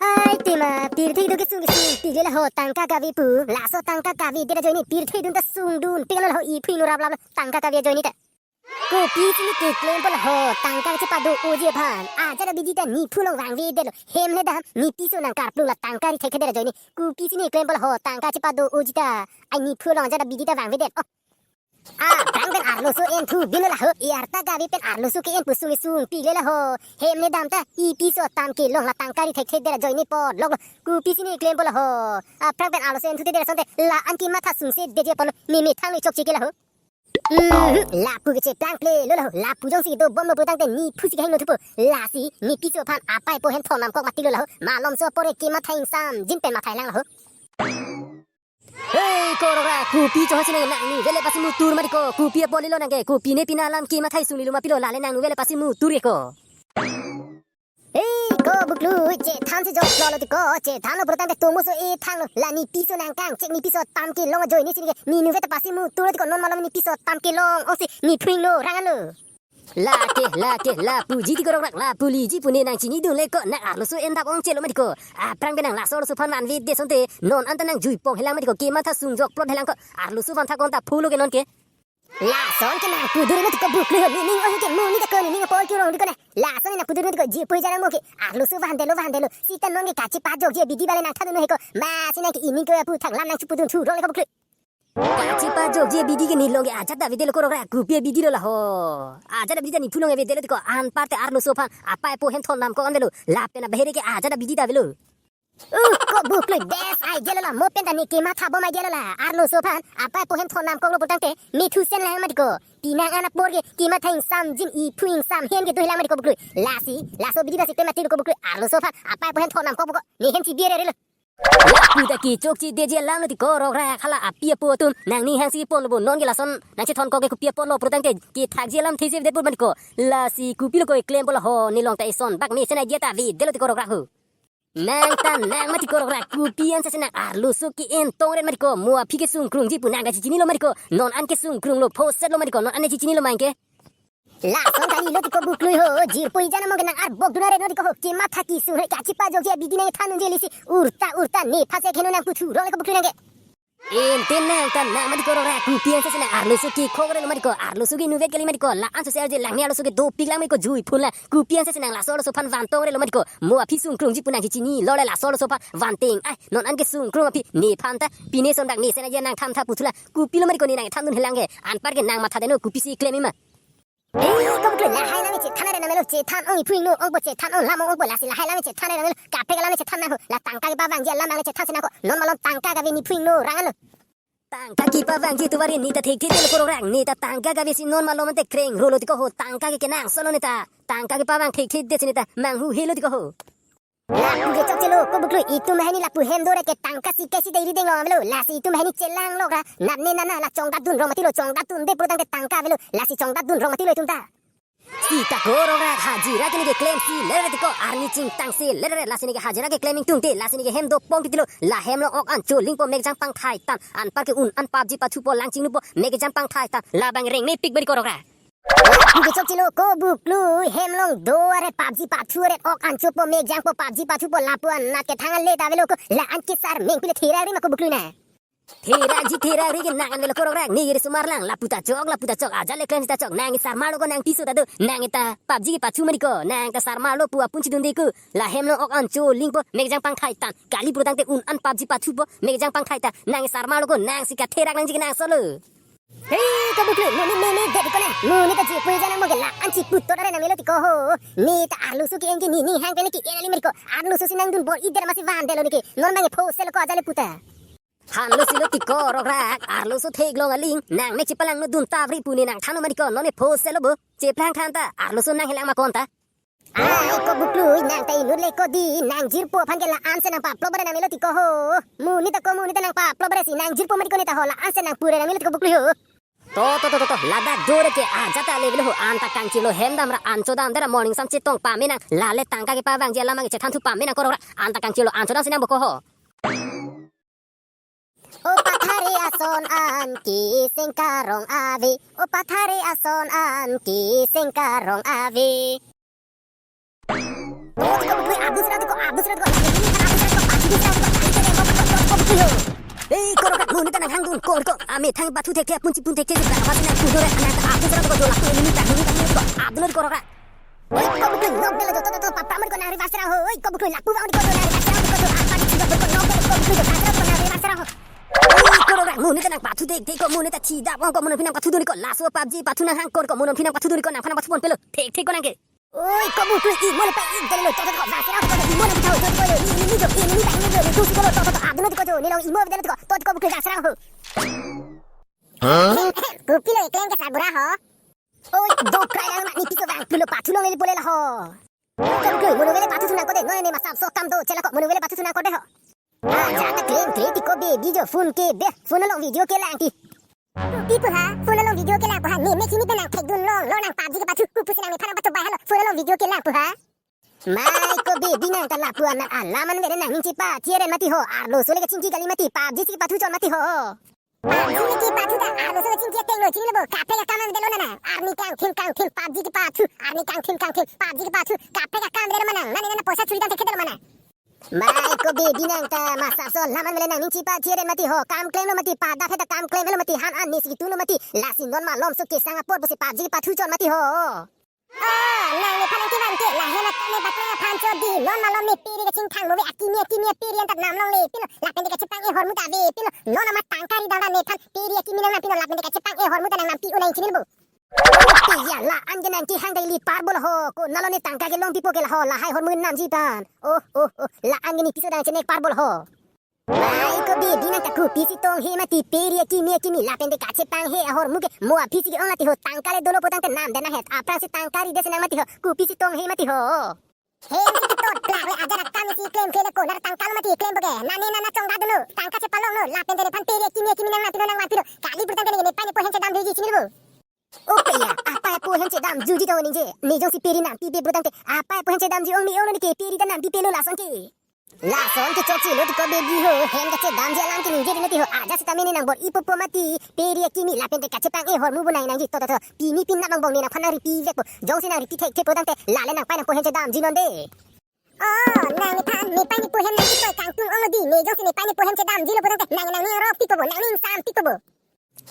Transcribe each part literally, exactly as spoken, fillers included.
Ai tema, pirthe do kesung kesung, pile la ho tangka kave pu, laso tangka kavedet ajoine pirthe dun ta sungdun, pilo la ho iphu ingrap rap tangka kave ajoine ta. Kopi si ne keklempo la ho tangka chepado-oji aphan, ajat abidi ta nephu along vangvedetlo, hem ne dam, ne piso nangkarplung la tangka ri thekthedet ajoine, kopi si ne klempo la ho tangka chepado-oji ta, ai nephu along ajat abidi ta vangvedet. Oh. Aphrang pen arloso enthu binlo la ho, arta kave pen arloso ke-en pu sung kesung pile la ho. Hem ne dam ta, ipiso atam kelong la tangka ri thekthedet ajoine potloklo. Kopi si ne klempo la ho. Aphrang pen arloso enthuthedet asonte la-an kematha sungsedetji apotlo, ne methang le chokche ke la ho. Hmm, lapu ke cheplang ple lo la ho. Lapu jongsi dobomlo putangte nephu si kehingno thupo. Lasi ne piso aphan apei apo ahem thon namkok mati lo la ho. Malomso apor kematha ingsamjin pen mathailang la ho. Hei, korokra, kopi chohasi nang nangnuve le pasi mutur mati ko, kopi apot lilo nangke, kopi ne pini alam kematha sung lilo ma pilo, lale nangnuve le pasi mutur ke ko. Hei, ko Buklu, chethan si joklo lo ti ko, chethanlo purtangte tomoso e thanlo, la ne piso nangkangchek, ne piso atam kelong ajoine si ne ke, nenuve ta pasi mutur ti ko, non malom ne piso atam kelong, ongsi nephu ingrap rap lo. Lake, lake, lapuji ti korokra, lapuliji pu ne nangchinidun le ko, nang arloso endap ongchelo mati ko. Aphrang pen nang laso arloso aphan vangvedet asonte, non anta nangjuipong helang mati ko, kematha sungjokplot helang ko, arloso aphan thak-on ta phulo ke non ke. Lason ke nangpudun mati ko Buklu ho, nening ohi ke monit ako, nening apor ke rong di ko ne. Lason nangpudun mati ko, jirpo ijana mo ke, arloso vandetlo, vandetlo. Sita non ke kachepajokji abidi bale nangthandun he ko, masi nang ke ining ko apu thang lam nangchipudun thu rong le ko Buklu. Kachepajokji abidi ke nelong ke ajat avedetlo korokra, kopi abidi lo la ho. Ajat abidi ta nephu along avedetlo ti ko, anparte arloso aphan apei apo ahem thon namkok-an avelo. Lapen abahere ke ajat abidi ta avelo. Uh, ko Buklu, best idea lo la, mo pen ta ne kematha bom idea lo la. Arloso aphan apei apo ahem thon namkoklo putangte, methu sen lang mati ko. Pini an apor ke kematha ingsamjin, iphu ingsamhen ke do helang mati ko Buklu. Lasi, laso abidi ta si klemati ko Buklu. Arloso aphan apei apo ahem thon namkok po ko, ne hem chibi-e re lo. Lapu ta kechokchedetji alam lo ti korokra, hala api apo atum nangning hangsi ponlo bo, non ke lason nangchethonkok ke kopi apotlo purtangte kethakji alam thesi avedetpo mati ko. Lasi kopilo ko keklempo la ho, nelong ta eson bak mesen idea ta avedetlo ti korokra ho. Nang ta nang mati korokra, kopi ansi si nang arloso ke-en tongret mati ko, mo aphi kesungkrungji pu nang ta chichinilo mati ko, non an kesungkrunglo, phosetlo mati ko, non an chichinilo ma anke. Lason kalilo ti ko Buklu ho, jirpo ijana mo ke nang arbok dun aret no ti ko ho, kematha kesung he, kachepajokji abidi nangthandunji lesi, urta urta nepha si kehingno nangpu thu rong le ko Buklu nang ke. Ente nang ta nang mati korokra, kopi ansi si nang arloso kekhokretlo mati ko, arloso ke inutvet kali mati ko, la-an so si arje lang ne arloso ke dopik lang mati ko, juiphun la, kopi ansi si nang laso arloso aphan van tongretlo mati ko, mo aphi sungkrungji pu nang chichinilo le laso arloso aphan vanteng, ai, non an kesungkrung aphi, nephan ta, pine son dak mesen idea nangthan tha puthu la, kopilo mati ko ne nangthandun helang ke, anpar ke nang mathadetnon kopisi klemji ma. Hei, ko Buklu, lahai lam chethan are namelo, chethan ong iphu ingno ongpo, chethan ong lam ongpo, lasi lahai lam chethan are namelo, kaprek alam chethan nang ho, la tangka kepavangji alam abang chethan si nang ko, non malom tangka kave nephu ingno rang lo. Tangka kepavangji tovar ne ta thekthedetlo korokra, ne ta tangka kave si non malom ante kreng rolo ti ko ho, tangka ke kenangsot lo ne ta, tangka kepavang thekthedet si ne ta manghuhelo ti ko ho. Lapu ke chokchelo, ko Buklu, itum hini lapu hem dore ke tangka si kesi dei rideng long avelo, lasi itum hini chelang lokra, nat ne nana la chongdat dun rong mati lo, chongdat dunde purtangte tangka avelo, lasi chongdat dun rong mati lo itum ta. Sita korokra hajira ke ne ke klemsi lere ti ko, arni chingtangsi lere, lasi ne ke hajira ke klem ingtungte, lasi ne ke hem dopong titilo, la hem along ok an cholingpo, mekjang pangthai tan, anpar ke un an PUBG pathupo, lang chingnupo, mekjang pangthai tan, labang rengmepik beri korokra. Lapu ke chokchelo ko Buklu, hem along do are PUBG pathu are ok an chopo, mekjangpo, PUBG pathupo, lapu an nat ke thang ale ta avelo ko, la an ke sar meng pile therak ri ma ko Buklu na. Therakji therak ri ke nang an avelo korokra, ne ri sumar lang, lapu ta chok, lapu ta chok, ajat le klem ta chok, nang sar marlo ko nang piso ta do, nang ta PUBG ke pathu mati ko, nang ta sar marlo pu apun chidunde ko, la hem along ok an cholingpo, mekjang pangthai tan, kali purtangte un an PUBG pathupo, mekjang pangthai tan, nang sar marlo ko, nang si katherak nangji kenangsot lo. Hei, ko Buklu, monit meme det ko na. Monit ta jirpo ijana mo ke la an chiputot are namelo ti ko ho. Ne ta arloso ke-en ke nening hang pen ke-en kali mati ko. Arloso si nangdun bor-idet masi vandetlo ne ke. Non abang phosetlo ko ajat le puta. Hanlo silo ti korokra, arloso theklong aling, nang mek chipalangno dun tavri pu ne nangthanlo mati ko, non ne phosetlo bo. Cheplang than ta, arloso nang helang ma kon ta. Ai, ko Buklu, nang ta inut le ko di, nang jirpo aphan ke la ansi nangpaplop bar namelo ti ko ho. Monit ta ko monit ta nangpaplop bar si nang jirpo mati ko ne ta ho, la ansi nangpu re namelo ti ko Buklu ho. To, to, to, to, to, ladak dore ke ajat ta le avelo ho, an ta kangchilo hem damra an chodam dera morning sam chetong pame nang, lale tangka kepavangji alam abang chethan thu pame nang korokra, an ta kangchilo an chodam si nang bo ko ho. O pathare ason an keseng karong ave. O pathare ason an keseng karong ave. O, ti ko Buklu, adus ra ti ko, adus ra ti ko. Amethang pathu thekthe, apunchi pun thekthe, si bang, awa si nang pudore, anang ta apun sera ko jo, lapu enemy ta, enemy ta, enemy ta, adun ko rora. Oi, ko buklui, nok delo jo, to, to, to, papra mo ko nang revive sera ho. Oi, ko buklui, lapu vang ko jo, nang revive sera ho, ko jo, apa di sida ko nok delo, ko buklui, jo, sera ko nang revive sera ho. Oi, ko rora, mo ne ta nang pathu thekthe ko, mo ne ta chida, ko mo non phi nang pathu dun ko, laso PUBG pathu nang hang ko, ko mo non phi nang pathu dun ko, nang phan pathu pon pelo, thekthe ko nang ke. Oi, ko buklui, imo le pa ik delo, to, to, to, revive sera ho, ko jo, imo nang pathu, to, to, ko jo, ni, ni, ni jo, enemy ta, enemy jo, ni, tu si ko lo, to, to, to, adun ko jo, ni long imo delo ko, to, to, ko buklui, revive sera ho. Kopilo eklem ke sabura ho. Oi, do krai lang ma ne piso vang pulo pathu longle pule la ho. Ko buklui, mo nang vele pathu thu nang kote, noi ne masap so kam do, chela ko mo nang vele pathu thu nang kote ho. Ah, ja ta klem klem ti ko baby jo phone ke be, phone along video kelang ti. Kopi pu ha, phone along video kelang pu ha, ne me chini pe nang thekdun long, lo nang PUBG kepathu, kopusi nang nephan nang pathu bai halo, phone along video kelang pu ha. Mai ko baby nang ta lapu anat alam an vele nangning chepathe ren mati ho, arloso le kachingki kali mati, PUBG si kepathu chot mati ho. PUBG le kepathu ta, arloso le chingki ateng lo, chini lo bo, kaprek akam an delo nana, arni kangthim kangthim, PUBG kepathu, arni kangthim kangthim, PUBG kepathu, kaprek akam delo manang, nani nana poisa churi dam thekthe delo manang. Mai ko baby nang ta, masap so alam an vele nangning chepathe ren mati ho, kam klem lo mati, pada phe ta kam klem lo mati, han an ne si tu lo mati, lasi non malom so kesang apor pusi PUBG kepathu chot mati ho. Oh, nang nephan nang kevan ke, lahen atum ne bakleng aphan cho di, non malom ne peri kachingthang mo ve akimi akimi peri an ta nam longle pilo, lapen te kachepang e hormu ta ave pilo, non amat tangka ridam ra nephan peri akimi nang nam pilo, lapen te kachepang e hormu ta nang nam pi unang chini bo. Pi ya la an ke nang kehang dai li par bol ho, ko nalo ne tangka kelong pipo ke la ho, lahai hormu namji pan. Oh, oh, oh, la an ke ne piso dang chenek par bol ho. Mai ko baby nang ta kopisi tong he mati peri akimi akimi lapen te kachepang he ahormu ke mo aphi si ke-ong lati ho tangka le dolo pu tangte nam den nang het aphrangsi tangka ridesi nang mati ho kopisi tong he mati ho. He mati tot plak le ajar akam si klem klem ko nar tangka lo mati klem bo ke nani nana chongda dolo tangka chepalong lo lapen te nephan peri akimi akimi nang mati lo nang mati lo kali pu tangte ne nephan nepo hem chedam juji chini bo. Ope ya, apa ya po hem chedam juji ta ningje. Ne jongsi peri nampipe pu tangte, apa ya po hem chedam ji ong ne ong ne ke peri ta nampipe lo lason ke. Lason ke chokche lo ti ko baby ho, hem kachedamji alam ke ningje ri mati ho, aja sitame ne nang bor-ipo po mati, peri akimi lapen te kachepang e hormu bo nang nangji to to to, pini pin nap angbong ne nangphan nang ripi vekpo, jongsi nang ripi thekthe pu tangte, lale nang pai nangpo hem chedamji non de. Oh, nang nephan, nephan nepo hem nang chikoi kangtung ong lo di, ne jongsi nephan nepo hem chedamji lo pu tangte, nang nangning rok pipo bo, nangning sam pipo bo.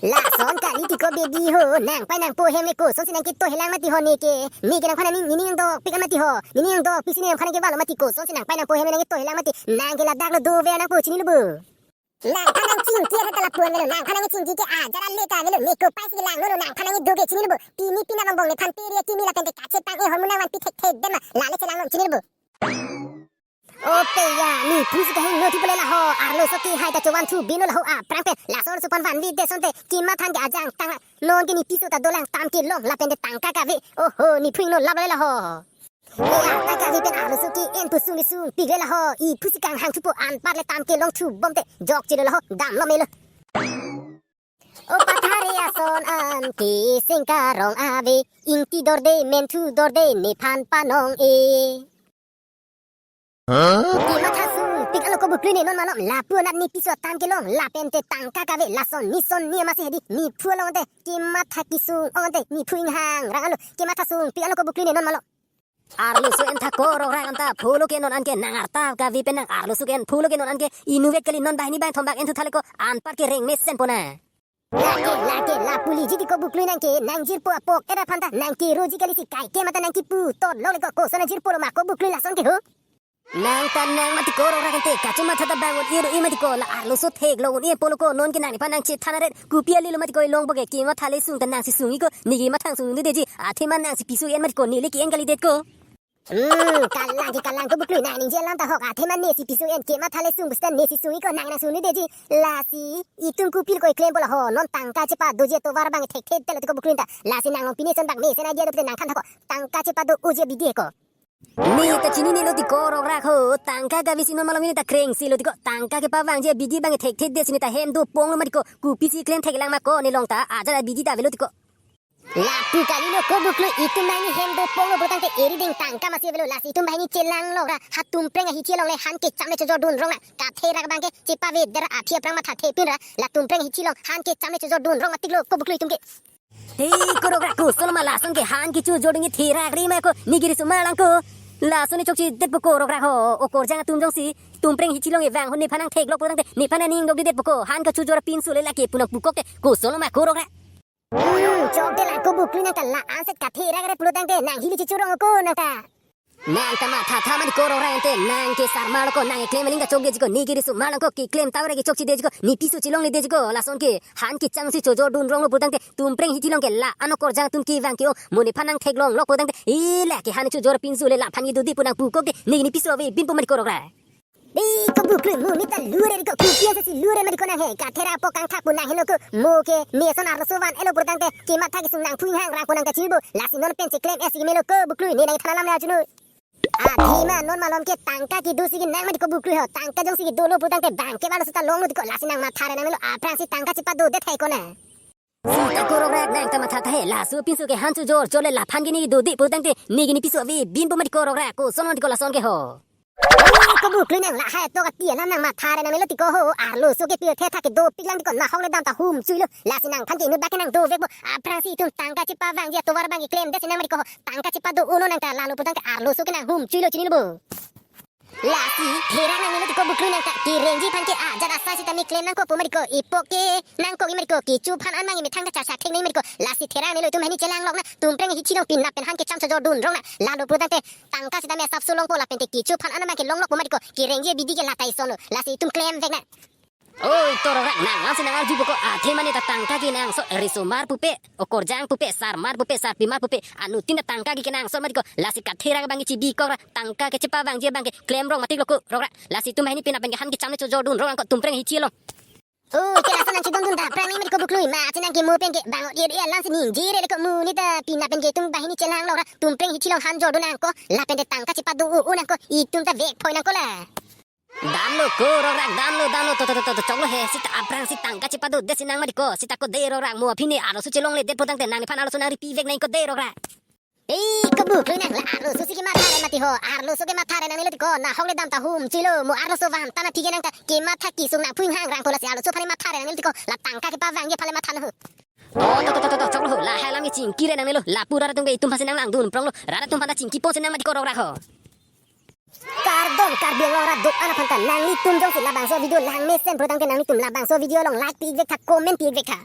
Lason kali ti ko baby ho, nang pai nangpo hem le kosonsi nang ketohelang mati ho ne ke. Ne ke nangphan nangning, nening nangdokpik mati ho. Nening nangdokpik si ne nangphan nang kevalo mati kosonsi nang pai nangpo hem le nang ketohelang mati. Nang ke ladak lo dover nangpo chini lo bo. Nangphan nang chingki ata lapu an velo, nangphan nang chingki ke ajar ale ta velo, ne ko pai si lang lo, nangphan nang do ke chini lo bo. Pini pin nap angbong nephan peri akimi lapen te kachepang e hormu nang vanpi thekthe dema, lale chelang lo chini lo bo. Ope ya, ne phu si kahingno thu pule la ho, arloso kehai ta chovan thu bino la ho aphrang pen, laso arloso pan vanve det sonte, kematha ke ajang tang, non ke ne piso ta dolang tam kelong, lapen te tangka kave, oho, ne phu ingno lap le la ho. Ya, tangka kave pen arloso ke-en pu sung ne sungpik le la ho, ne phu si kanghang thupo anpar le tam kelong thu bomte, jokche lo la ho, damlo melo. O pathari ason an ke sengkarong ave, ingti dorde, menthu dorde, nephan panong e. Kematha sungpik alo ko buklui ne non malom, lapu anat ne piso tam kelong, lapen te tangka kave, lason nison ni amasi hedi, ne phu along te, kematha kesung ong te, ne phu inghang rang alo, kematha sungpik alo ko buklui ne non malom. Arloso en tha ko rok rang anta phulo ke non an ke nang arta kave pen nang arloso ke en phulo ke non an ke inutvet kali non banghini bangthom bak en thu thale ko anpar ke reng mesen pona. Lake, lake, lapu liji ti ko buklui nang ke, nang jirpo apok era phanta, nang ke roji kali si kai ke mata nang kipu, tot lok le ko koson nang jirpo lo ma ko buklui lason ke ho. Nang ta nang mati ko rok rang ante, kachomatha ta bang un-e ro-e mati ko, la arloso theklong un-e pulo ko, non ke nang nephan nang chethan aret, kopi ale lo mati ko ilong bo ke, kematha le sung ta nang si sung-i ko, ne kemathang sung un-e detji, athema nang si piso en mati ko, ne le ke-en kali det ko. Hmm, kalang ke kalang ko buklui nang ningje alam ta hok, athema ne si piso en, kematha le sung pusita ne si sung-i ko, nang nang sung un-e detji, lasi, itum kopi ko iklem bo la ho, non tangka chepa doji tovar bang thekthe telo ti ko buklui ta, lasi nang long pine son bang mesen idea do pute nang than tha ko, tangka chepa do oji abidi ko. Ne ta chinine lo ti ko rok rak ho, tangka kave si non malom ne ta krengsi lo ti ko, tangka kepavangji abidi bang thekthe det si ne ta hem dopong lo mati ko, kopisi klem theklang ma ko, ne long ta ajar abidi ta avelo ti ko. Lapu kali lo ko buklui, itum banghini hem dopong lo pu tangte eri ding tangka masi avelo, lasi itum banghini chelang lok ra, hatum preng ahi chelong le han kecham le chojor dun rong ra, kathe rak bang ke chepa ve der aphi aphrang matha thepin ra, latum preng ahi chelong han kecham le chojor dun rong atik lo ko buklui itum ke. Hei, ko rok rak koson ma lason ke han kechojor ding therak ri ma ko, ne ke riso ma lang ko. Lason ne chokchedetpo ko rokra ho, okorjang atum jongsi Tumpreng hithi along kevang ho nephan nangtheklokpo tangte nephan aning dokdedetpo ko, han kachojor pinso le lake pu nangpukok te, kosonlo ma ko rokra. Hmm, chokde lang ko Buklui nang ta la-an set katherak re pulo tangte nang hili chichorong ko nang ta. Nang ta mathatha mati ko rokra ante, nang ke sarmarlo ko, nang keklem aling ta chokdeji ko, ne ke risomar lang ko, keklem tawre ke chokchedeji ko, ne piso chelongledeji ko, lason ke han kechangsi chojordun ronglo pulo tangte, Tumpreng hithi along ke la-an okorjang atum kevang ke-ong, mo nephan nangtheklonglokpo tangte, ila ke han chojor pinso le laphan kedodi pu nangpukok te, ne ne piso ave binpo mati ko rokra. Dei ko Buklui, mo ne ta lure ko, kopi asonsi lure mati ko nang he, katherak po kangthak po nang heno ko, mo ke ne ason arloso van-etlo pulo tangte kematha kesung nangphui hangrang po nang ta chinibo, lasi non pen cheklem-etsi kemelo ko Buklui, ne nang than alam le arjunon. Adhima non malom ke tangka kedosi kenang mati ko Buklui ho, tangka jongsi kedolo pulo tangte bang ke balo seta longlo ti ko, lasi nang matha re nangmelo, aphrangsi tangka chepadodet hai ko na. Seta ko rokra nang ta mathatha he, laso pinso ke han chojor chole laphan ke ne kedodi pulo tangte ne ke ne piso ave binpo mati ko rokra, kosonlo ti ko lason ke ho. Ko Buklui nang lahai to kati alam nang matha re nangmelo ti ko ho, arloso ke pirthe thak kedopik lang ti ko, nahok le dam ta hum chuilo, lasi nangphan ke inut bak ke nang dovekpo, aphrangsi itum tangka chepavangji atovar abang keklemdetsi nang mati ko ho, tangka chepado unnon nang ta, lalo pulo tangte arloso ke nang hum chuilo chinilo bo. Lasi therak nangnelo ti ko Buklui nang ta, kerengji aphan ke ajat asai sitame klem nangkokpo mati ko, ipok ke nangkok-i mati ko, kecho aphan an mang methang ta charsak thek nang mati ko, lasi therak nangnelo itum hini chelanglok nang, Tumpreng hithi along pinap pen han kecham chojordun rong nang, lalo pulo tangte tangka sitame asapso longpo lapen te kecho aphan an mang kelonglokpo mati ko, kerengji abidi ke la ta isonlo, lasi itum klemvek nang. Oi to rokra, nang lamsi nang arjupo ko, athe mane ta tangka kenangsot, risomar pupe, okorjang pupe, sarmar pupe, sarpimar pupe, anuttin ta tangka ke kenangsot mati ko, lasi katherak abang ke chibikok ra, tangka ke chepavangji abang ke klemrong matiklo ko rokra, lasi itum hini pinap pen ke han kecham le chojordun rong nang ko Tumpreng hithi along. Oi, ke lason nang chedondun ta, aphrang ni mati ko Buklui, ma chenang ke mo pen ke bang-o ye ye alam si ningje re ko, mo ne ta pinap pen ke itum banghini chelanglok ra, Tumpreng hithi along han jordun nang ko, lapen te tangka chepado u nang ko, itum ta vekphoi nang ko la. Damlo ko rokra, damlo, damlo, to, to, to, to, to, choklo he, seta aphrangsi tangka chepadodetsi nang mati ko, seta ko dei rokra, mo aphi ne arloso chelongledet pulo tangte nang nephan arloso nang ripivek nang ko dei rokra. Ei, ko Buklui nang la arloso si kematha re mati ho, arloso kematha re nangnelo ti ko, nahok le dam ta hum chuilo, mo arloso van ta na phi ke nang ta, kematha kesung nangphui hangrang po, lasi arloso aphan le matha re nangnelo ti ko, la tangka kepavangji aphan le matha nang ho. To, to, to, to, to, to, choklo ho, lahai alam ke chingki re nangnelo, lapu rat atum ke itum aphansi nanglangdun pronglo, rat atum aphan ta chingki ponsi nang mati ko rokra ho. Kardom Karbi Anglong rat do-an aphan ta, nanglitum jongsi labangso video langmesen pulo tangte nanglitum labangso video along like pi-ikvek tha, comment pi-ikvek tha.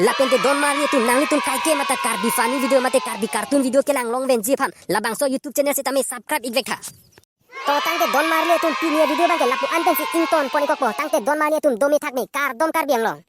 Lapen te don marli atum, nanglitum kaike mate Karbi funny video mate Karbi cartoon video kelang longvenji aphan labangso YouTube channel sitame subscribe ikvek tha. To tangte don marli atum, pini avideo abang ke lapu-an pensi ingtonpon-ikkokpo, tangte don marli atum dome thakme, kardom Karbi Anglong.